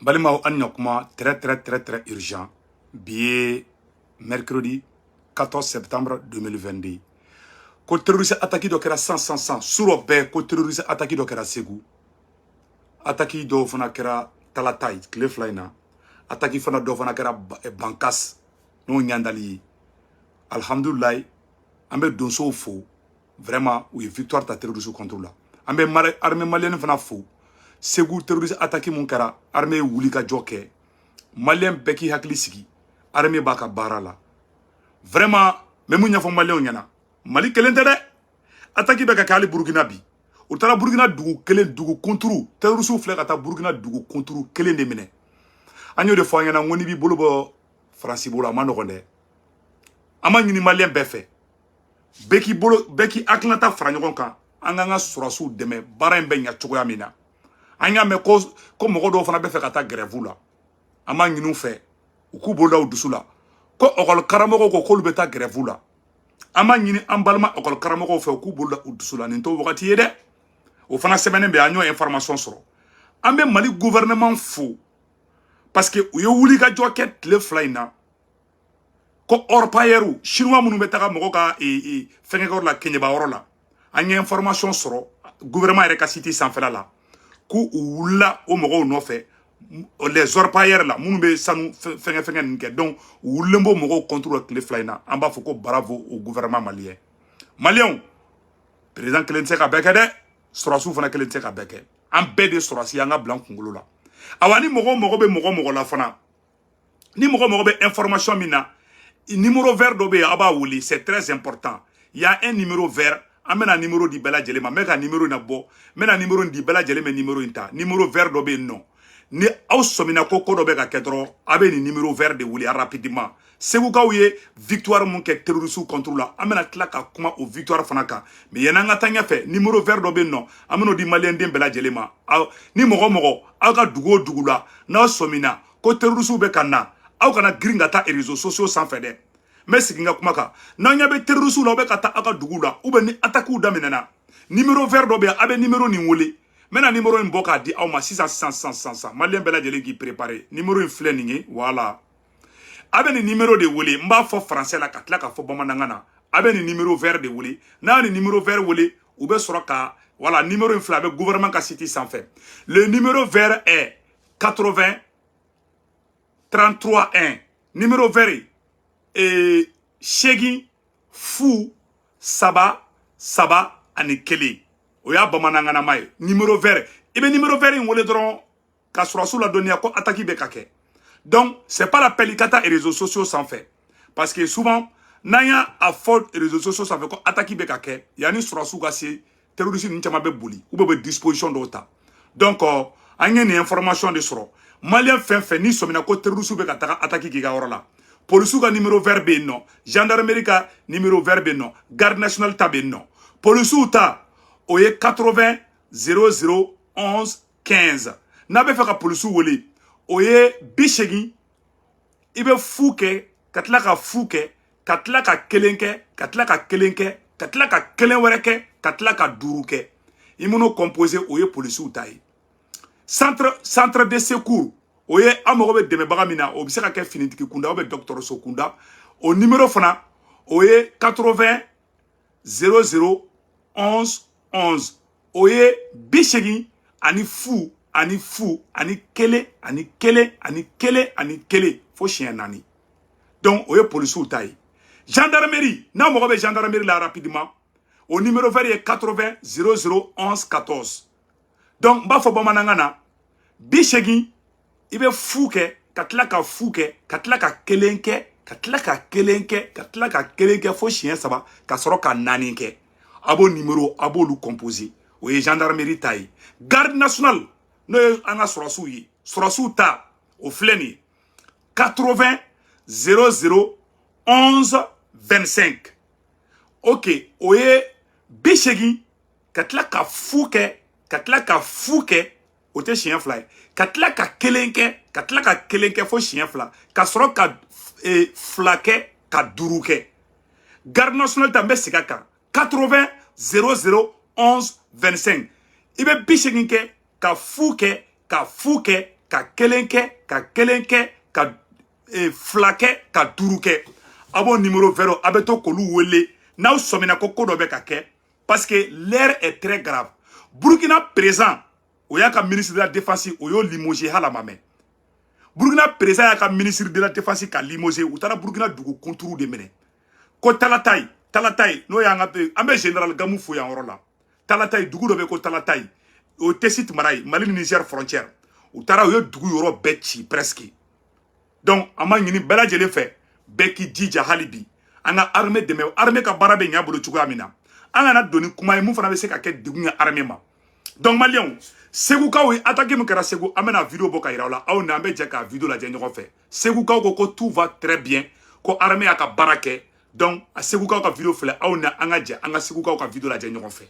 Balimaw, an ɲakuma, très très très très urgent. Bi ye mercredi 14 septembre 2022. Ko terroriste attaque dɔ kɛra san san san surɔ bɛɛ, ko terroriste attaque dɔ kɛra Segu, attaque dɔw fana kɛra Talata ye tile 2 in na, attaque fana dɔ fana kɛra Bankas, n'o ɲandali ye. Alhamdulilayi, an bɛ donsow fo, vraiment u ye victoire ta terroriste contre la. An bɛ armée malienne fana fo. Segu terroriste attaque mun kɛra, armée ye wuli ka jɔ kɛ. Malien bɛɛ k'i hakili sigi, armée b'a ka baara la. Vraiment, n bɛ mun ɲɛfɔ maliyɛnw ɲɛna? Mali kelen tɛ dɛ, attaque bɛ ka kɛ hali Burukina. Bi u taara Burukina dugu kelen, dugu kunturu. Terroriste filɛ ka taa Burukina dugu kunturu kelen de minɛ. An y'o de fɔ an ɲɛna, n ko n'i b'i bolo bɔ Faransi bolo, a ma nɔgɔn dɛ. An b'a ɲini maliyɛn bɛɛ fɛ, bɛɛ k'i bolo, bɛɛ k'i hakilinata fara ɲɔgɔn kan, an k'an ka sɔrɔsiw dɛmɛ, baara in bɛ ɲɛ cogoya min na. An y'a mɛn ko mɔgɔ dɔw fana bɛ fɛ ka taa grève la. An b'a ɲini u fɛ, u k'u bolo da u dusu la. Ko ɔkɔli karamɔgɔw ko k'olu bɛ taa grève la. An b'a ɲini an balima ɔkɔli karamɔgɔw fɛ, u k'u bolo da u dusu la. Nin t'o wagati ye dɛ. O fana sɛbɛnnen bɛ, an y'o information sɔrɔ. An bɛ Mali gouvernement fo parce que u ye wulikajɔ kɛ tile 2 in na, ko orpailleur chinois minnu bɛ taga mɔgɔ ka fɛngɛkɛyɔrɔ la, keɲɛbayɔrɔ la. An ye information sɔrɔ gouvernement yɛrɛ ka site sanfɛla la k'u wulila o mɔgɔw nɔfɛ, les orpailleurs la, minnu bɛ sanu fɛngɛ fɛngɛ ninnu kɛ. Donc u wulilen b'o mɔgɔw contre la tile 2 in na. An b'a fɔ ko bravo au gouvernement malien. Maliyɛnw, président kelen tɛ se ka bɛɛ kɛ dɛ, sɔrɔsiw fana kelen tɛ se ka bɛɛ kɛ. An bɛɛ de sɔrɔsi, an ka bila an kunkolo la. Awa, ni mɔgɔ mɔgɔ bɛ mɔgɔ mɔgɔ la fana, ni mɔgɔ mɔgɔ bɛ information min na, numéro vert dɔ bɛ yen, a b'a wele, c'est très important. Il y a un numéro vert, an bɛna numéro di bɛɛ lajɛlen ma. N bɛ ka numéro in bɔ, n bɛna numéro in di bɛɛ lajɛlen bɛ numéro in ta. Numéro vert dɔ bɛ yen nɔ, ni aw sɔmina ko ko dɔ bɛ ka kɛ dɔrɔn, a bɛ nin numéro vert de wele rapidement. Segukaw ye victoire mun kɛ terroriste contre la, an bɛna tila ka kuma o victoire fana kan. Mais yanni an ka taa ɲɛfɛ, numéro vert dɔ bɛ yen nɔ, an bɛn'o di maliyɛn den bɛɛ lajɛlen ma. Ni mɔgɔ mɔgɔ aw ka dugu o dugu la, n'aw sɔmina ko terroriste bɛ ka na, aw kana girin ka taa réseaux sociaux sanfɛ dɛ. N bɛ segin ka kuma kan: n'aw ɲɛ bɛ terroriste la, aw bɛ ka taa aw ka dugu la, ou bien ni attaque daminɛna, numéro vert dɔ bɛ yen, a bɛ numéro nin wele. N bɛna numéro in bɔ k'a di aw ma sisan sisan sisan sisan sisan. Maliyɛn bɛɛ lajɛlen k'i préparer, numéro in filɛ nin ye. Voilà, a bɛ nin numéro de wele. N b'a fɔ français la ka tila k'a fɔ bamanankan na. A bɛ nin numéro vert de wele. N'a ye nin numéro vert wele, u bɛ sɔrɔ ka, voilà, numéro in filɛ, a bɛ gouvernement ka site sanfɛ. Le numéro vert est 80 33 1. Numéro vert 8 0 3 3 ani 1. O y'a bamanankanama ye. Numéro vert, i bɛ numéro vert in wele dɔrɔn ka sɔrɔsiw ladɔnniya ko attaque bɛ ka kɛ. Donc c'est pas la peine i ka taa réseaux sociaux sanfɛ, parce que souvent n'an y'a a fɔ réseaux sociaux sanfɛ ko attaque bɛ ka kɛ, yanni sɔrɔsiw ka se, terroriste ninnu caman bɛ boli ou bien bɛ disposition dɔw ta. Donc an ye nin information de sɔrɔ. Maliyɛn fɛn fɛn n'i sɔmina ko terroriste bɛ ka taga attaque k'i ka yɔrɔ la, polisiw ka numéro vert bɛ yen nɔ, gendarmerie ka numéro vert bɛ yen nɔ, garde nationale ta bɛ yen nɔ. Polisiw ta, o ye 80 00 11 15. N'a bɛ fɛ ka polisiw wele, o ye 80, i bɛ fu kɛ, ka tila ka fu kɛ, ka tila ka kelen kɛ, ka tila ka kelen kɛ, ka tila ka kelen wɛrɛ kɛ, ka tila ka duuru kɛ. I man'o composé, o ye polisiw ta ye. Centre de secours, o ye an mago bɛ dɛmɛbaga min na, o bɛ se ka kɛ finitigi kunda ou bien dɔgɔtɔrɔso kunda. O numéro fana, o ye 80 00 11 11. O ye 80 ani fu ani fu ani kelen ani kelen ani kelen ani kelen fo siɲɛ naani. Donc o ye polisiw ta ye. Gendarmerie, n'a mago bɛ gendarmerie la rapidement, o numéro vert ye 80 00 11 14. Donc n b'a fɔ bamanankan na: 80, i bɛ fu kɛ, ka tila ka fu kɛ, ka tila ka kelen kɛ, ka tila ka kelen kɛ, ka tila ka kelen kɛ fo siɲɛ saba, ka sɔrɔ ka naani kɛ. A b'o numéro, a b'olu composé. O ye gendarmerie ta ye. Garde nationale, n'o ye an ka sɔrɔsiw ye, sɔrɔsiw ta, o filɛ nin ye: 80 00 11 25. Ok, o ye 80, ka tila ka fu kɛ, ka tila ka fu kɛ, o tɛ siɲɛ fila ye, ka tila ka kelen kɛ, ka tila ka kelen kɛ fo siɲɛ fila, ka sɔrɔ ka fila kɛ, ka duuru kɛ. Garde nationale ta, n bɛ segin a kan: 80 00 11 25. I bɛ 80 kɛ, ka fu kɛ, ka fu kɛ, Ka kelen kɛ, ka kelen kɛ, ka fila kɛ, ka duuru kɛ. A b'o numéro vert, a bɛ to k'olu wele n'aw sɔmina ko ko dɔ bɛ ka kɛ, parce que l'heure est très grave. Burkina président, o y'a ka ministre de la Défense, o y'o limogé. Hali a ma mɛn, Burkina président y'a ka ministre de la Défense ka limogé. U taara Burkina dugu kunturu de minɛ ko Talatayi. Talatayi, n'o y'an ka, an bɛ général Gamu fo yan yɔrɔ la. Talatayi, dugu dɔ bɛ ko Talatayi, o Tessit mara ye, Mali ni Niger frontière. U taara, u ye dugu yɔrɔ bɛɛ ci presque. Donc an b'a ɲini bɛɛ lajɛlen fɛ, bɛɛ k'i jija hali bi, an ka armée dɛmɛ. Armée ka baara bɛ ɲɛ bolo cogoya min na, an kana don ni kuma ye mun fana bɛ se ka kɛ degun ye armée ma. Donc maliyɛnw, Segukaw ye attaque min kɛra Segu, an bɛna vidéo bɔ ka yira aw la. Aw ni an bɛ jɛ k'a vidéo lajɛ ɲɔgɔn fɛ. Segukaw ko ko tout va très bien, ko armée y'a ka baara kɛ. Donc a Segukaw ka vidéo filɛ, aw ni an ka jɛ an ka Segukaw ka vidéo lajɛ ɲɔgɔn fɛ.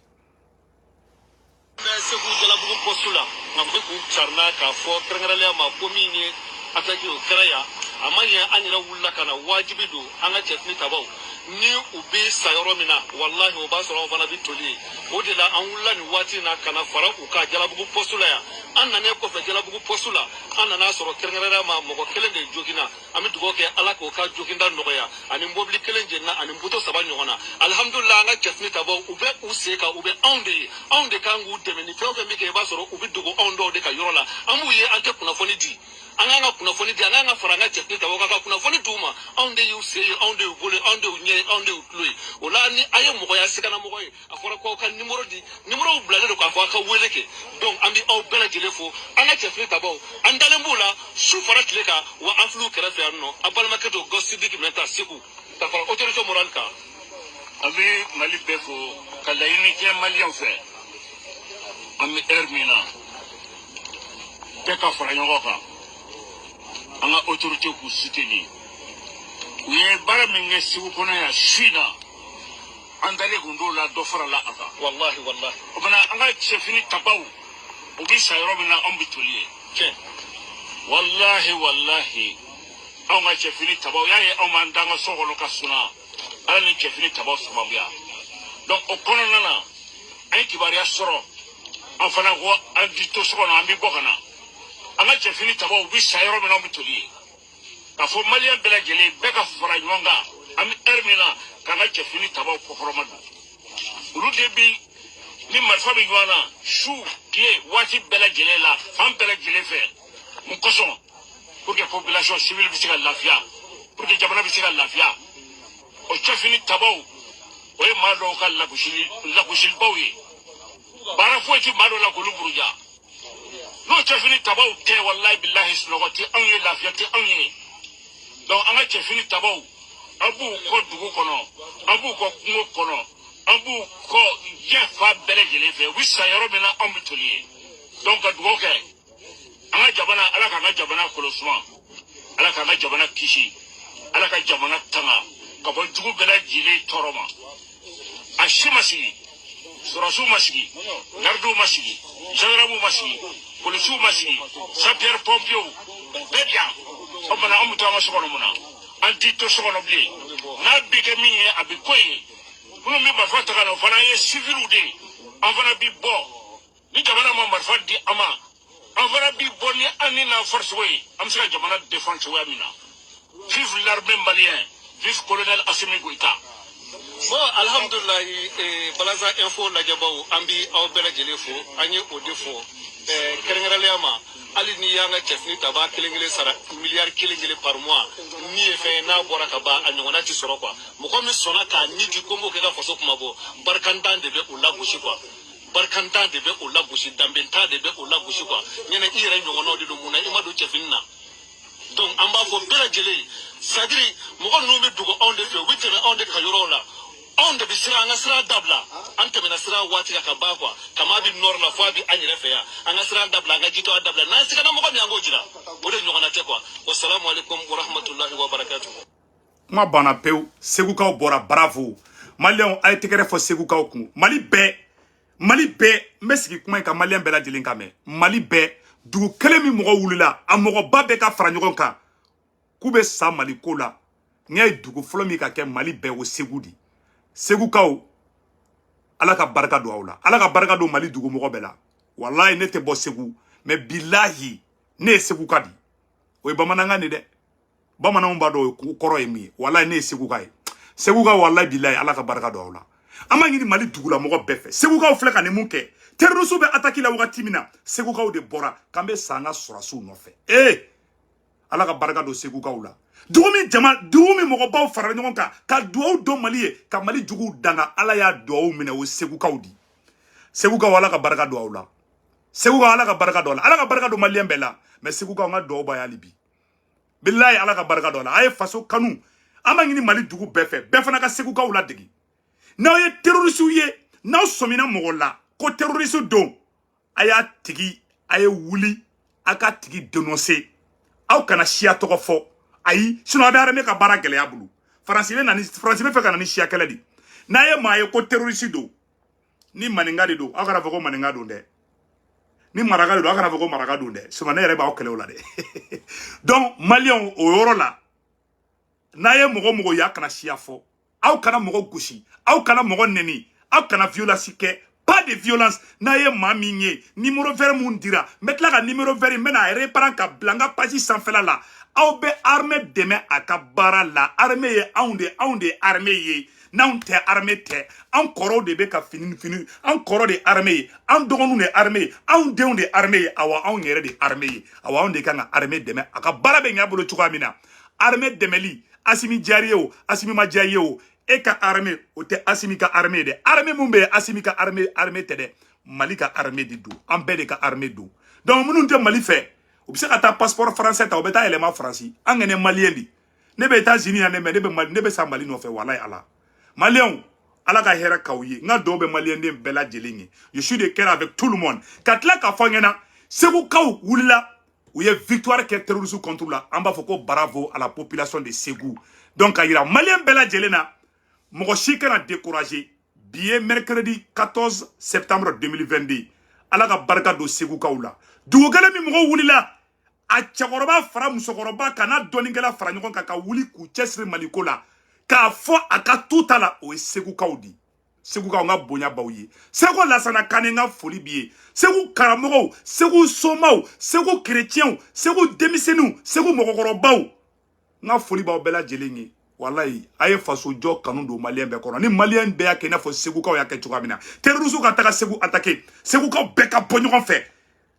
Bɛ Segu Jalabugu poste la, nka bɛ k'u carina k'a fɔ kɛrɛnkɛrɛnnenya ma ko min ye attaque, o kɛra yan, a ma ɲɛ. An yɛrɛ wulila ka na, wajibi don. An ka cɛfini tabaw ni u bɛ sa yɔrɔ min na, walahi, o b'a sɔrɔ an fana bɛ toli yen. O de la an wulila nin waati in na ka na fara u kan Jalabugu poste la yan. An nanen kɔfɛ Jalabugu poste la, an nana sɔrɔ kɛrɛnkɛrɛnnenya ma mɔgɔ kelen de joginna. An bɛ dugawu kɛ Ala k'o ka joginda nɔgɔya, ani mobili kelen jenina, ani moto saba ɲɔgɔn na. Alihamudulila, an ka cɛfini tabaw, u bɛ u sen kan, u bɛ anw de ye, anw de kan k'u dɛmɛ. Ni fɛn o fɛn bɛ kɛ, i b'a sɔrɔ u bɛ dogo anw dɔw de ka yɔrɔ la. An b'u ye, an tɛ kunnafoni di. An k'an ka kunnafoni di, an k'an ka fara an ka cɛfini tabaw kan ka kunnafoni d'u ma. Anw de y'u sen ye, anw de y'u bolo ye, anw de y'u ɲɛ ye, anw de y'u tulo ye. O la ni a ye mɔgɔya sigana mɔgɔ ye, a fɔra k'aw ka nimoro di, nimoro bilalen don k'a fɔ aw ka wele kɛ. Donc an bɛ aw bɛɛ lajɛlen fo. An ka cɛfini tabaw, an dalen b'u la su fara tile kan, wa an fil'u kɛrɛfɛ yan nɔ. A balimakɛ don, Gɔsidiki Mɛnta, Segu, ka fara autorité morale kan. An bɛ Mali bɛɛ fo ka laɲini kɛ maliyɛnw fɛ. An bɛ heure min na, bɛɛ ka fara ɲɔgɔn kan, an ka autorité k'u soutenir. U ye baara min kɛ Segu kɔnɔ yan su in na, an dalen kun t'o la, dɔ farala a kan. Wallahi, wallahi. O fana, an ka cɛfini tabaw, u bɛ sa yɔrɔ min na, anw bɛ toli yen. Tiɲɛ. Wallahi, wallahi, anw ka cɛfini tabaw y'a ye, anw b'an da an ka so kɔnɔ ka suna, Ala ni cɛfini tabaw sababuya. Donc o kɔnɔna na, an ye kibaruya sɔrɔ, an fana ko an ti to so kɔnɔ, an bɛ bɔ ka na. An ka cɛfini tabaw, u bɛ sa yɔrɔ min na, anw bɛ toli yen. K'a fɔ maliyɛn bɛɛ lajɛlen, bɛɛ ka fara ɲɔgɔn kan, an bɛ heure min na, k'an ka cɛfini tabaw kɔkɔrɔma don. Olu de bi ni marifa bɛ ɲɔgɔn na su tile, waati bɛɛ lajɛlen la, fan bɛɛ lajɛlen fɛ. Mun kosɔn? Pour que population civile bɛ se ka lafiya, pour que jamana bɛ se ka lafiya. O cɛfini tabaw, o ye maa dɔw ka lagosili lagosilibaw ye. Baara foyi ti maa dɔw la k'olu buruja. N'o cɛfini tabaw tɛ, walayi bilahi, sunɔgɔ tɛ anw ye, lafiya tɛ anw ye. Donc an ka cɛfini tabaw, an b'u kɔ dugu kɔnɔ, an b'u kɔ kungo kɔnɔ, an b'u kɔ diɲɛ fan bɛɛ lajɛlen fɛ. U bɛ sa yɔrɔ min na, anw bɛ toli yen. Donc ka dugawu kɛ an ka jamana, Ala k'an ka jamana kolo suma, Ala k'an ka jamana kisi, Ala ka jamana tanga ka bɔ jugu bɛɛ lajɛlen tɔɔrɔ ma. A si ma sigi, sɔrɔsiw ma sigi, gardiw ma sigi, gendarmew ma sigi, polisiw ma sigi, sapeur pompiers bɛɛ bi yan. O fana, anw bɛ to an ka so kɔnɔ mun na? An t'i to so kɔnɔ bilen. N'a bi kɛ min ye, a bɛ ko ye. Minnu bɛ marifa ta ka na, o fana ye siviliw de ye. An fana bi bɔ ni jamana ma marifa di an ma, an fana bi bɔ ni an ni n'an farisogo ye, an bɛ se ka jamana défendre cogoya min na. Vive l'armée malienne, vive colonel Assimi Goïta. Bon, alhamdulilayi. Balaza Info lajɛbaw, an bi aw bɛɛ lajɛlen fo. An ye o de fɔ kɛrɛnkɛrɛnnenya ma, hali n'i y'an ka cɛfini taba kelen kelen sara miliyari kelen kelen par mois, min ye fɛn ye n'a bɔra ka ban, a ɲɔgɔnna ti sɔrɔ quoi. Mɔgɔ min sɔnna k'a ni di ko n b'o kɛ ka faso kuma bɔ, barikantan de bɛ o lagosi quoi, barikantan de bɛ o lagosi, danbentan de bɛ o lagosi quoi. Ɲɛnɛ i yɛrɛ ɲɔgɔnnaw de don. Mun na i ma don cɛfini na? Donc an b'a fɔ bɛɛ lajɛlen, c'est-à-dire mɔgɔ ninnu bɛ dogo anw de fɛ, u bɛ tɛmɛ anw de ka yɔrɔw la, anw de bɛ sira, an ka sira dabila. An tɛmɛna sira waati kan ka ban quoi. Kama bɛ nord la fo a bɛ an yɛrɛ fɛ yan. An ka sira dabila, an ka jitɔ dabila. N'an sigana mɔgɔ min, an k'o jira, o de ɲɔgɔnna tɛ quoi. Wasalamu alaikum warahmatullahi wabarakatuh. Kuma banna pewu. Segukaw bɔra, bravo. Maliyɛnw, a ye tɛgɛrɛ fɔ Segukaw kun. Mali bɛɛ, Mali bɛɛ, n bɛ sigi kuma in kan, maliyɛn bɛɛ lajɛlen ka mɛn. Mali bɛɛ, dugu kelen min mɔgɔ wulila, a mɔgɔba bɛɛ ka fara ɲɔgɔn kan k'u bɛ sa Mali ko la, n'i y'a ye dugu fɔlɔ min ka kɛ Mali bɛɛ, o Segu de. Segukaw, Ala ka barika don aw la, Ala ka barika don Mali dugu mɔgɔ bɛɛ la. Walayi, ne tɛ bɔ Segu, mais bilahi, Ne ye Segu ka di. O ye bamanankan de dɛ. Bamananw b'a dɔn o kɔrɔ ye min ye. Walayi, ne ye Segu ka ye. Segu ka, walayi bilayi, Ala ka barika don aw la. An b'a ɲini Mali dugulamɔgɔ bɛɛ fɛ. Segukaw filɛ ka nin mun kɛ? Terroriste bɛ attaque la wagati min na, Segukaw de bɔra k'an bɛ sa an ka sɔrɔsiw nɔfɛ. Ee, Ala ka barika don Segukaw la. Dugu min jama, dugu min mɔgɔbaw farala ɲɔgɔn kan ka duwawu don Mali ye, ka Mali juguw danga, Ala y'a duwawu minɛ, o Segukaw di. Segukaw, Ala ka barika don aw la. Segukaw, Ala ka barika don aw la. Ala ka barika don Maliyɛn bɛɛ la. Mais Segukaw, n ka duwawu b'a ye hali bi. Bilayi, Ala ka barika don aw la. A ye faso kanu. An b'a ɲini Mali dugu bɛɛ fɛ, bɛɛ fana ka Segukaw ladege. N'aw ye terroriste ye, n'aw sɔmina mɔgɔ la ko terroriste don, a y'a tigi, a ye wuli a ka tigi dénoncer. Aw kana siya tɔgɔ fɔ, ayi, sinon a bɛ armée ka baara gɛlɛya bolo. Faransi bɛ na ni, Faransi bɛ fɛ ka na ni siya kɛlɛ de. N'a ye maa ye ko terroriste don, ni maninka de don, aw kana fɔ ko maninka don dɛ. Ni maraka de don, aw kana fɔ ko maraka don dɛ. Sinon ne yɛrɛ b'aw kɛlɛ o la dɛ. Donc Maliyɛnw, o yɔrɔ la, n'a ye mɔgɔ mɔgɔ ye, a kana siya fɔ. Aw kana mɔgɔ gosi, aw kana mɔgɔ nɛni, aw kana violence kɛ, pas de violence. N'a ye maa min ye, numéro vert mun dira, n bɛ tila ka numéro vert, n bɛna reprendre ka bila n ka page sanfɛla la. Aw bɛ armée dɛmɛ a ka baara la. Armée ye anw de, anw de ye armée ye. N'anw tɛ, armée tɛ. An kɔrɔw de bɛ ka fini fini, an kɔrɔ de ye armée ye, an dɔgɔninw de ye armée ye, anw denw de ye armée ye, awa anw yɛrɛ de ye armée ye. Awa anw de kan ka armée dɛmɛ a ka baara bɛ ɲɛ a bolo cogoya min na. Armée dɛmɛli, Asimi diyara ye o, Asimi ma diya ye o, e ka armée o tɛ Asimi ka armée ye dɛ. Armée mun bɛ yen, Asimi ka armée, armée tɛ dɛ. Mali ka armée de don, an bɛɛ de ka armée don. Donc minnu tɛ Mali fɛ, u bɛ se ka taa passeport français ta, u bɛ taa yɛlɛma Faransi. An kɛnɛ Maliyɛn de, ne bɛ États-Unis yan ne, mais ne bɛ Mali, ne bɛ sa Mali nɔfɛ. Walayi Ala, Maliyɛnw, Ala ka hɛrɛ k'aw ye. N ka dugawu bɛ Maliyɛnden bɛɛ lajɛlen ye. Je suis de cœur avec tout le monde. Ka tila k'a fɔ an ɲɛna, Segukaw wulila, u ye victoire kɛ terroriste contre la. An b'a fɔ ko bravo à la population de Segu. Donc ka yira Maliyɛn bɛɛ lajɛlen na, mɔgɔ si kana décourager. Bi ye mercredi 14 septembre 2022. Ala ka barika don Segukaw la. Dugu kelen min mɔgɔw wulila, a cɛkɔrɔba fara musokɔrɔba kan, n'a dɔnnikɛla fara ɲɔgɔn kan ka wuli k'u cɛsiri Maliko la, k'a fɔ a ka tu ta la, o ye Segukaw di. Segukaw, n ka bonya b'aw ye. Segu Lasana Kane, n ka foli b'i ye. Segu karamɔgɔw, Segu somaw, Segu kerecɛnw, Segu denmisɛnninw, Segu mɔgɔkɔrɔbaw, n ka foli b'aw bɛɛ lajɛlen ye. Walayi, a ye faso jɔ kanu don Maliyɛn bɛɛ kɔnɔ. Ni Maliyɛn bɛɛ y'a kɛ i n'a fɔ Segukaw y'a kɛ cogoya min na, terroriste ka taga Segu attaquer, Segukaw bɛɛ ka bɔ ɲɔgɔn fɛ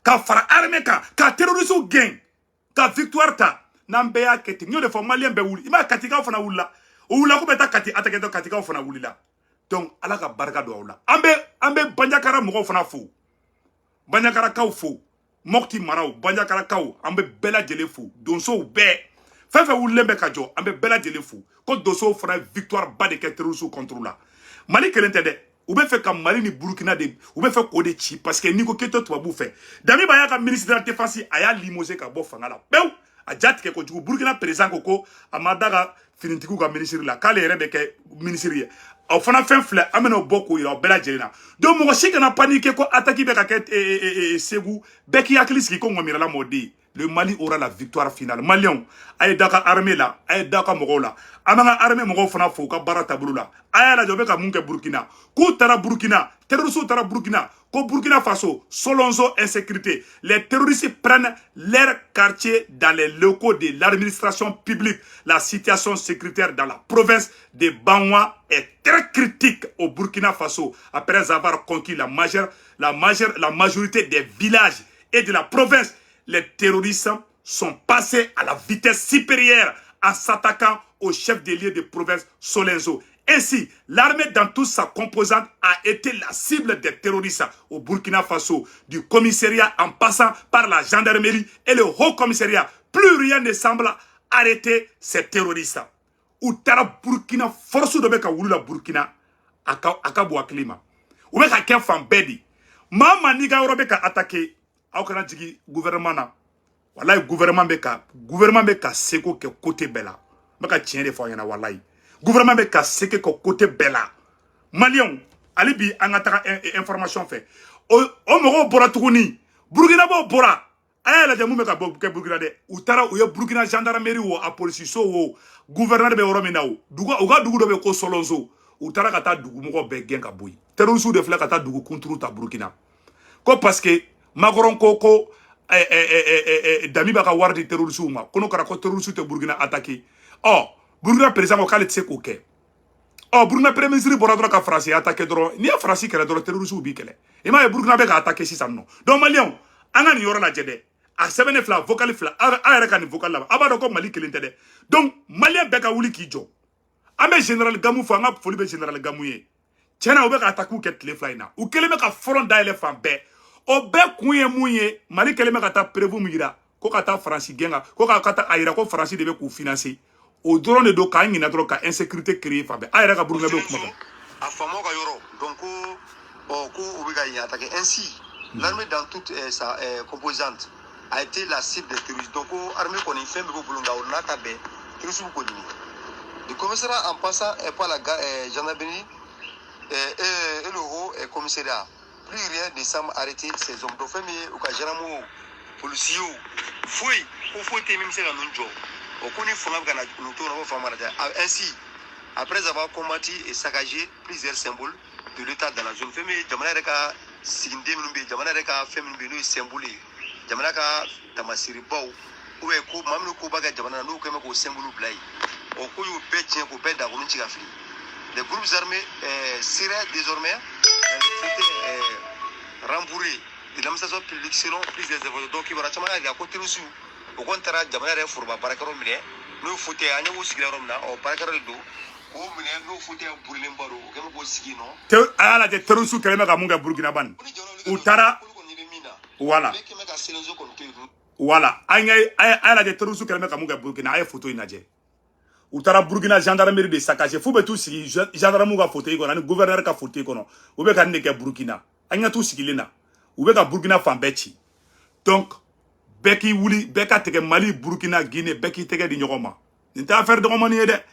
ka fara armée kan ka terroriste gɛn ka victoire ta, n'an bɛɛ y'a kɛ ten, n y'o de fɔ, Maliyɛn bɛɛ wuli. I m'a ye, Katikaw fana wulila, o wulila ko bɛ taa Kati attaquer dɔn, Katikaw fana wulila. Donc Ala ka barika don aw la. An bɛ Banjakara mɔgɔw fana fo, Banjakarakaw fo, Mɔti maraw, Banjakarakaw, an bɛ bɛɛ lajɛlen fo. Donsow bɛɛ, fɛn fɛn wulilen bɛ ka jɔ, an bɛ bɛɛ lajɛlen fo ko donsow fana ye victoire ba de kɛ terroriste contre la. Mali kelen tɛ dɛ, u bɛ fɛ ka Mali ni Burukina de, u bɛ fɛ k'o de ci, parce que n'i ko k'i tɛ tubabuw fɛ, Damiba y'a ka ministre de la défense, a y'a limogé ka bɔ fanga la pewu. A ja tigɛ kojugu. Burukina président ko ko a ma da ka finitigiw ka ministre la, k'ale yɛrɛ bɛ kɛ ministre ye. O fana fɛn filɛ, an bɛna o bɔ k'o yira o bɛɛ lajɛlen na. Donc mɔgɔ si kana paniquer ko attaque bɛ ka kɛ Segu. Bɛɛ k'i hakili sigi ko ŋɔmirala mɔden, le Mali aura la victoire finale. Maliens, a ye da ka armée la, a ye da ka mɔgɔw la. An b'an ka armée mɔgɔw fana fo u ka baara taabolo la. A y'a lajɛ, u bɛ ka mun kɛ Burukina? K'u taara Burukina, terroristes taara Burukina, ko Burkina Faso, Solonzo insécurité, les terroristes prennent leur quartier dans les locaux de l'administration publique. La situation sécuritaire dans la province de Banwa est très critique au Burkina Faso. Après avoir conquis la majorité des villages et de la province, les terroristes sont passés à la vitesse supérieure en s'attaquant au chef des lieux de province Solenzo. Ainsi, l'armée dans toute sa composante a été la cible des terroristes au Burkina Faso, du commissariat en passant par la gendarmerie et le haut commissariat. Plus rien ne semble arrêter ces terroristes. U taara Burkina, force dɔ bɛ ka wuli la Burkina, a ka bɔ hakili ma. U bɛ ka kɛ fan bɛɛ de. Maa maa n'i ka yɔrɔ bɛ ka attaquer, aw kana jigin gouvernement na. Walayi, gouvernement bɛ ka seko kɛ côté bɛɛ la. N bɛ ka tiɲɛ de fɔ aw ɲɛna. Walayi, gouvernement bɛ ka seko kɛ côté bɛɛ la. Maliyɛnw, hali bi an ka taga information fɛ. O mɔgɔw bɔra tuguni, Burukinabaw bɔra. A y'a lajɛ mun bɛ ka bɔ kɛ Burukina dɛ. U taara, u ye Burukina gendarmerie wo, a polisiso wo, gouverneur bɛ yɔrɔ min na o dugu, u ka dugu dɔ bɛ ko Solonso, u taara ka taa dugumɔgɔw bɛɛ gɛn ka bɔ yen. Terroristes de filɛ ka taa dugu kunturu ta Burukina, ko parce que Macron ko ko Damiba ka wari di terroristew ma, ko n'o kɛra ko terroriste tɛ Burukina attaquer. Ɔ, Burukina président ko k'ale tɛ se k'o kɛ. Ɔ, Burukina premier ministre bɔra dɔrɔn ka Faransi attaquer dɔrɔn. N'i ye Faransi kɛlɛ dɔrɔn, terroristew b'i kɛlɛ. I m'a ye, Burukina bɛ ka attaquer sisan nɔ. Donc Maliyɛnw, an ka nin yɔrɔ lajɛ dɛ. A sɛbɛnnen fila, vocal fila, aw yɛrɛ ka nin vocal laban, a b'a dɔn ko Mali kelen tɛ dɛ. Donc Maliyɛn bɛɛ ka wuli k'i jɔ. An bɛ général Gamu fɔ, an ka foli bɛ général Gamu ye. Tiɲɛna, u bɛ ka attaque kɛ tile 2 in na, u kɛlen bɛ ka front dayɛlɛ fan bɛɛ. O bɛɛ kun ye mun ye? Mali kɛlen bɛ ka taa preuve min yira ko ka taa Faransi gɛn kan, ko ka taa a yira ko Faransi de bɛ k'u financer, o dɔrɔn de don, k'an ɲinɛ dɔrɔn ka insécurité créer fan bɛɛ. A yɛrɛ ka Burukina bɛ kuma kan. A faamaw ka yɔrɔ donc ko ɔ ko u bɛ ka yen attaquer. Ainsi, l'armée dans toute sa composante a été la cible des terroristes. Donc ko armée kɔni, fɛn bɛɛ b'u bolo, nka o n'a ta bɛɛ, terroristes b'u k'o ɲini. Du commissariat en passant par la gendarmerie et le haut commissariat, plus rien ne semble arrêter ces hommes. Donc fɛn min ye u ka gendarmew, policiers, foyi ko foyi tɛ min bɛ se ka ninnu jɔ. O ko ni fanga bɛ ka na nin to kɔnɔ, ko fanga mana diya. Ainsi, après avoir combattu et saccagé plusieurs symboles de l'État dans la zone, fɛn min ye jamana yɛrɛ ka siginiden minnu bɛ yen, jamana yɛrɛ ka fɛn minnu bɛ yen, n'o ye symbole ye, jamana ka tamasiribaw, ou bien ko maa minnu koba kɛ jamana na, n'u kɛn bɛ k'o symbole bila yen, o ko y'o bɛɛ tiɲɛ, k'o bɛɛ dagolo ci ka fili. Les groupes armés seraient désormais dans les fauteuils rembourrés de l'administration publique, selon plusieurs informations. Donc kibaruya caman y'a jira ko terroristes o kɔni taara jamana yɛrɛ foroba baarakɛyɔrɔ minɛ, n'o ye fauteuil, an ɲɛ b'o sigira yɔrɔ min na, ɔ, baarakɛyɔrɔ de don, k'o minɛ, n'o fauteuil burilenba don, o kɛlen bɛ k'o sigi yen nɔ. A y'a lajɛ, terroriste kɛlen bɛ ka mun kɛ Burukina bani. U taara wala wala an ye, a y'a lajɛ, terroriste kɛlen bɛ ka mun kɛ Burukina. A ye photo in lajɛ. U taara Burukina gendarmerie de saccagé, f'u bɛ t'u sigi gendarme ka fauteuil kɔnɔ ani gouverneur ka fauteuil kɔnɔ. U bɛ ka nin de kɛ Burukina. An ɲɛ t'u sigilen na, u bɛ ka Burukina fan bɛɛ ci. Donc bɛɛ k'i wuli, bɛɛ ka tigɛ. Mali, Burukina, Guinée, bɛɛ k'i tɛgɛ di ɲɔgɔn ma. Nin tɛ affaire dɔgɔmani ye dɛ,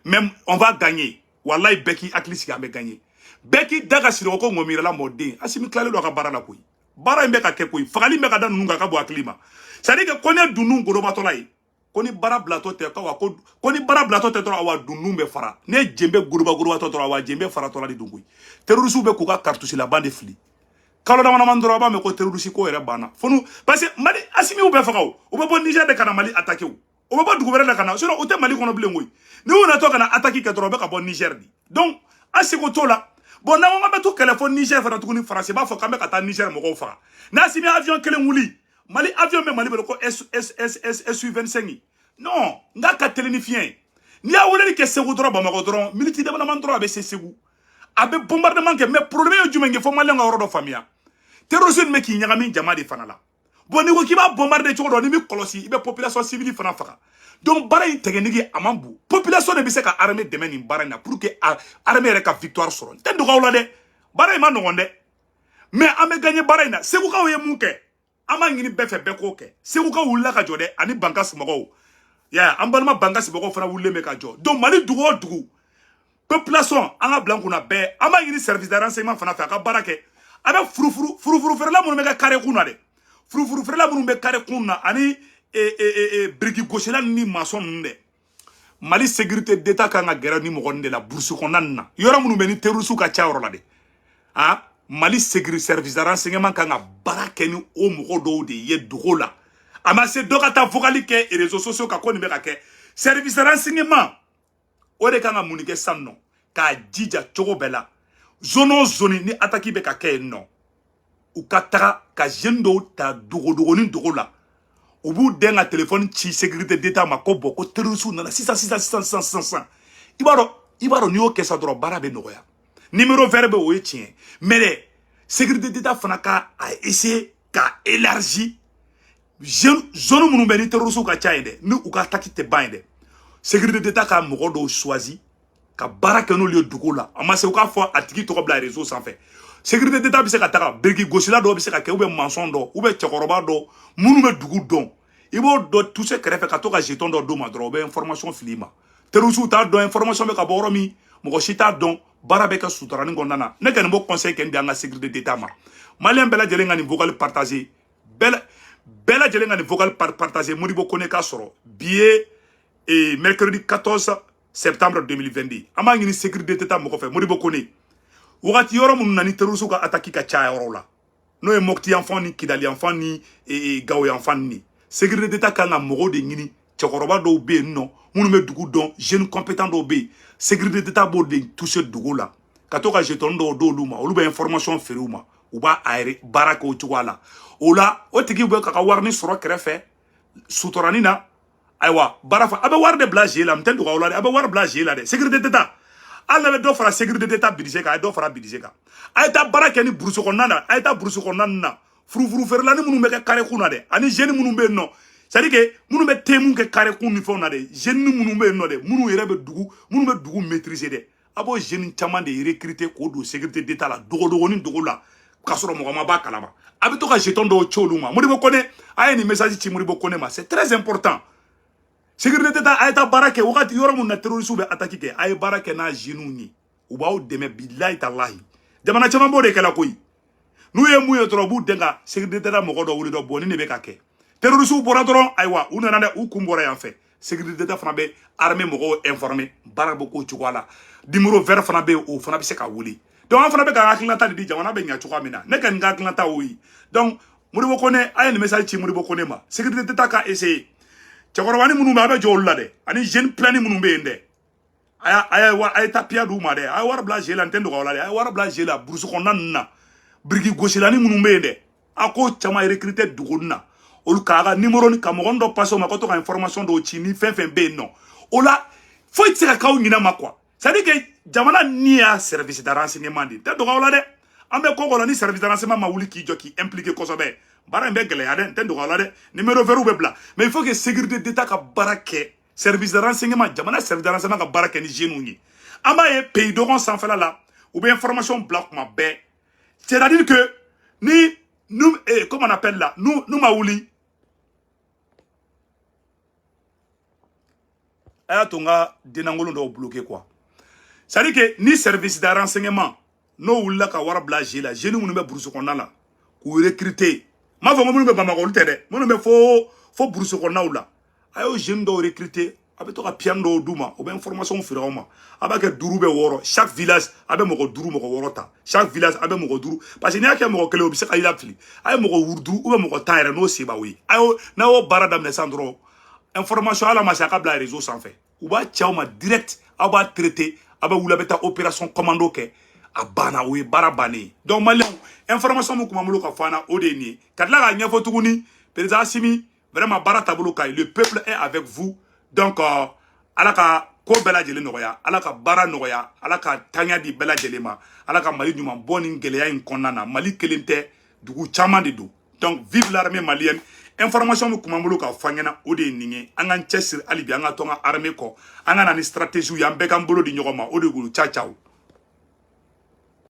mais on va gagner. Wallahi, bɛɛ k'i hakili sigi, an bɛ gagner. Bɛɛ k'i da ka siri ko ŋɔmirala mɔden. Asimi tilalen don a ka baara la koyi. Baara in bɛ ka kɛ koyi, fagali bɛ ka da ninnu kan ka bɔ hakili ma. C'est à dire que ko ne dunun golobatɔla ye, ko ni baara bilatɔ tɛ ko wa, ko ni baara bilatɔ tɛ dɔrɔn, awa, dunun bɛ fara. Ne jenbe goloba golobatɔ dɔrɔn, awa, jenbe faratɔla de don koyi. Terroriste bɛ k'u ka cartouche laban de fili. Kalo dama dama dɔrɔn, a b'a mɛn ko terroriste ko yɛrɛ banna fo. Parce que Mali Asimiw bɛ faga, o u bɛ bɔ Niger de ka na Mali attaquer, o u bɛ bɔ dugu wɛrɛ la ka na, sinon u tɛ Mali kɔnɔ bilen koyi. Ni u natɔ ka na attaque kɛ dɔrɔn, u bɛ ka bɔ Niger de. Donc an seko t'o la. Bon, n'an ko k'an bɛ to kɛlɛ fo Niger fana tuguni, Faransi b'a fɔ k'an bɛ ka taa Niger mɔgɔw faga. N'Asimi avion kelen wuli, Mali avion bɛ Mali bolo ko S S S S SU 25, non, n k'a ka teli ni fiɲɛ ye. N'i y'a weleli kɛ Segu dɔrɔn, Bamakɔ dɔrɔn, miniti dama dama dɔrɔn, a bɛ se Segu, a bɛ bombardement kɛ. Mais problème ye jumɛn ye? Fo Maliyɛn ka yɔrɔ dɔ faamuya: terroriste bɛ k'i ɲagami jama de fana la. Bon, n'i ko k'i b'a bombarder cogo dɔ, n'i bɛ kɔlɔsi, i bɛ population civile fana faga. Donc baara in technique a man bon. Population de bɛ se ka armée dɛmɛ nin baara in na pour que armée yɛrɛ ka victoire sɔrɔ. N tɛ dogo aw la dɛ, baara in ma nɔgɔn dɛ, mais an bɛ gagner baara in na. Segukaw ye mun kɛ? An b'a ɲini bɛɛ fɛ, bɛɛ k'o kɛ. Segukaw wulila ka jɔ dɛ, ani Bankasi mɔgɔw ya. An balima Bankasi mɔgɔw fana wulilen bɛ ka jɔ. Donc Mali dugu o dugu population, an ka bila n kunna bɛɛ. An b'a ɲini service de renseignement fana fɛ, a ka baara kɛ. A bɛ furufuru furufuru feerela minnu bɛ kɛ carré kun na dɛ, furufuru feerela minnu bɛ carré kun na, ani biriki gosila ni maçon ninnu dɛ. Mali sécurité d'État kan ka gɛrɛ ni mɔgɔ de la brousse kɔnɔna nin na, yɔrɔ minnu bɛ ni terroriste ka ca yɔrɔ la dɛ. Ah, Mali sécurité, service de renseignement kan ka baara kɛ ni o mɔgɔ dɔw de ye dogo la. A ma se dɔ ka taa vocal kɛ réseaux sociaux kan ko nin bɛ ka kɛ. Service de renseignement o de kan ka mun kɛ sisan nɔ? K'a jija cogo bɛɛ la, zone o zone ni attaque bɛ ka kɛ yen nɔ, u ka taga ka jeune dɔw ta dogodogonin dogo la, u b'u den ka téléphone ci sécurité d'État ma ko bon, ko terroriste nana sisan sisan sisan sisan sisan sisan. I b'a dɔn, n'i y'o kɛ sa dɔrɔn, baara bɛ nɔgɔya. Numéro vert bɛ, o ye tiɲɛ, mais dɛ, sécurité d'État fana ka a essayer ka élargir zone minnu bɛ ni terroriste ka ca yen dɛ, ni u ka attaque tɛ ban yen dɛ. Sécurité d'État ka mɔgɔ dɔw choisi ka baara kɛ n'olu ye dugu la. A ma se u k'a fɔ a tigi tɔgɔ bila réseau sanfɛ. Sécurité d'État bɛ se ka taga, biriki gosila dɔw bɛ se ka kɛ, ou bien maçon dɔ, ou bien cɛkɔrɔba dɔ minnu bɛ dugu dɔn, i b'o dɔ toucher kɛrɛfɛ ka to ka jeton dɔ d'o ma dɔrɔn, o bɛ information fili i ma. Terroriste t'a dɔn information bɛ ka bɔ yɔrɔ min, mɔgɔ si t'a dɔn. Baara bɛ kɛ sutarani kɔnɔna na. Ne kɔni b'o conseil kɛ n di an ka sécurité d'État ma. Maliyɛn bɛɛ lajɛlen ka nin vocal partager, bɛɛ lajɛlen ka nin vocal partager. Modibo Kone ka sɔrɔ bi ye mercredi 14 septembre 2022. An b'a ɲini sécurité d'État mɔgɔ fɛ, Modibo Kone, wagati yɔrɔ minnu na ni terroriste ka attaque ka caya yɔrɔ la. N'o ye Mopti yanfan ni Kidali yanfan ni Gao yanfan ni sécurité d'État kan ka mɔgɔw de ɲini. Cɛkɔrɔba dɔw bɛ yen nɔ minnu bɛ dugu dɔn, jeune compétent dɔw bɛ yen, sécurité d'État b'o de toucher dugu la ka to ka jeton dɔw d'olu ma, olu bɛ information feere u ma, u b'a a yɛrɛ baara kɛ o cogoya la. O la o tigi bɛ ka warini sɔrɔ kɛrɛfɛ suturani na. Ayiwa, baara fa a bɛ wari de bila jeu la, n tɛ dogo aw la dɛ, a bɛ wari bila jeu la dɛ. Sécurité d'État, hali n'a bɛ dɔ fara sécurité d'État budget kan, a ye dɔ fara budget kan. A ye taa baara kɛ ni brousse kɔnɔna na, a ye taa brousse kɔnɔna ninnu na, furufuru feerelani minnu bɛ kɛ carré kun na dɛ, ani jeune minnu bɛ yen nɔ, c'est à dire que minnu bɛ thé mun kɛ carré kun ni fɛnw na dɛ, jeune minnu bɛ yen nɔ dɛ, minnu yɛrɛ bɛ dugu, minnu bɛ dugu maîtriser dɛ, a b'o jeune caman de recruter k'o don sécurité d'État la dogodogonin dogo la, k'a sɔrɔ mɔgɔ ma b'a kalama. A bɛ to ka jeton dɔw ci olu ma. Modibo Kone, a ye nin message ci Modibo Kone ma, c'est très important. Sécurité d'État, a ye taa baara kɛ wagati yɔrɔ mun na terroriste bɛ attaque kɛ, a ye baara kɛ n'a jeunes ye, u b'aw dɛmɛ. Bilayi talahi, jamana caman b'o de kɛla koyi. N'u ye mun ye dɔrɔn, u b'u den ka sécurité d'État mɔgɔ dɔ wuli dɔ bɔn ni de bɛ ka kɛ. Terroriste bɔra dɔrɔn, ayiwa, u nana dɛ, u kun bɔra yan fɛ. Sécurité d'État fana bɛ armée mɔgɔw informer, baara bɛ k'o cogoya la. Numéro vert fana bɛ yen, o fana bɛ se ka wuli. Donc an fana bɛ ka hakilinata de di jamana bɛ ɲɛ cogoya min na. Ne ka nin ka hakilinata o ye. Donc Modibo Kone, a ye nin message ci Modibo Kone ma. Sécurité d'État ka essayer cɛkɔrɔbanin minnu bɛ, a bɛ jɔ olu la dɛ, ani jeune plein minnu bɛ yen dɛ, a ye taa piya d'u ma dɛ, a ye wari bila jeu la, n tɛ nɔgɔya o la dɛ, a ye wari bila jeu la brousse kɔnɔna ninnu na, biriki gosilani minnu bɛ yen dɛ, a k'o caman recruter dugu na, olu k'a ka numéro ni ka mɔgɔ dɔ passer o ma, ko to ka information dɔw ci ni fɛn fɛn bɛ yen nɔ. O la foyi tɛ se ka k'aw ɲinɛ ma quoi. C'est à dire que jamana ni y'a service de renseignement de tɛ dɔgɔ o la dɛ. An bɛ ko ko la ni service de renseignement ma wuli k'i jɔ k'i impliquer kosɛbɛ, baara in bɛ gɛlɛya dɛ, n tɛ dɔgɔ o la dɛ. Numéro vert bɛ bila, mais il faut que sécurité d'État ka baara kɛ, service de renseignement, jamana service de renseignement ka baara kɛ ni jeunes ye. An b'a ye pays dɔgɔn sanfɛla la, u bɛ information bila kuma bɛɛ. C'est à dire que ni nous, comment on appelle là, nous nous ma wuli, a y'a to n ka dennangolon dɔw bloqué quoi. C'est à dire que ni service de renseignement n'o wulila ka wari bila jeu la, jeunes minnu bɛ brousse kɔnɔna la k'u recruter, n m'a fɔ ko minnu bɛ Bamakɔ olu tɛ dɛ, minnu bɛ fo brousse kɔnɔnaw la, a y'o jeunes dɔw recruter, a bɛ to ka piyan dɔw d'u ma, u bɛ information feere aw ma. A b'a kɛ 5 bɛ 6, chaque village a bɛ mɔgɔ 5 mɔgɔ 6 ta, chaque village a bɛ mɔgɔ 5, parce que n'i y'a kɛ mɔgɔ kelen o bɛ se ka i lafili. A ye mɔgɔ 5 ou bien mɔgɔ 10 yɛrɛ n'o se b'aw ye, a y'o n'a y'o baara daminɛ sisan dɔrɔn, information ala ma se a ka bila réseau sanfɛ, u b'a ci aw ma direct, aw b'a traiter, aw bɛ wuli a bɛ taa opération commando kɛ, a banna, o ye baara bannen ye. Donc maliyɛnw, information min kun b'an bolo ka fɔ an na, o de ye nin ye. Ka tila k'a ɲɛfɔ tuguni, président Assimi, vraiment baara taabolo ka ɲi, le peuple est avec vous. Donc ala ka ko bɛɛ lajɛlen nɔgɔya, ala ka baara nɔgɔya, ala ka taaɲa di bɛɛ lajɛlen ma, ala ka Mali ɲuman bɔ nin gɛlɛya in kɔnɔna na. Mali kelen tɛ, dugu caman de don. Donc vive l'armée malienne. Information min kun b'an bolo ka fɔ an ɲɛna, o de ye nin ye. An k'an cɛsiri hali bi, an ka to an ka armée kɔ, an ka na ni stratégie ye, an bɛɛ k'an bolo di ɲɔgɔn ma, o de bolo. Ciao ciao.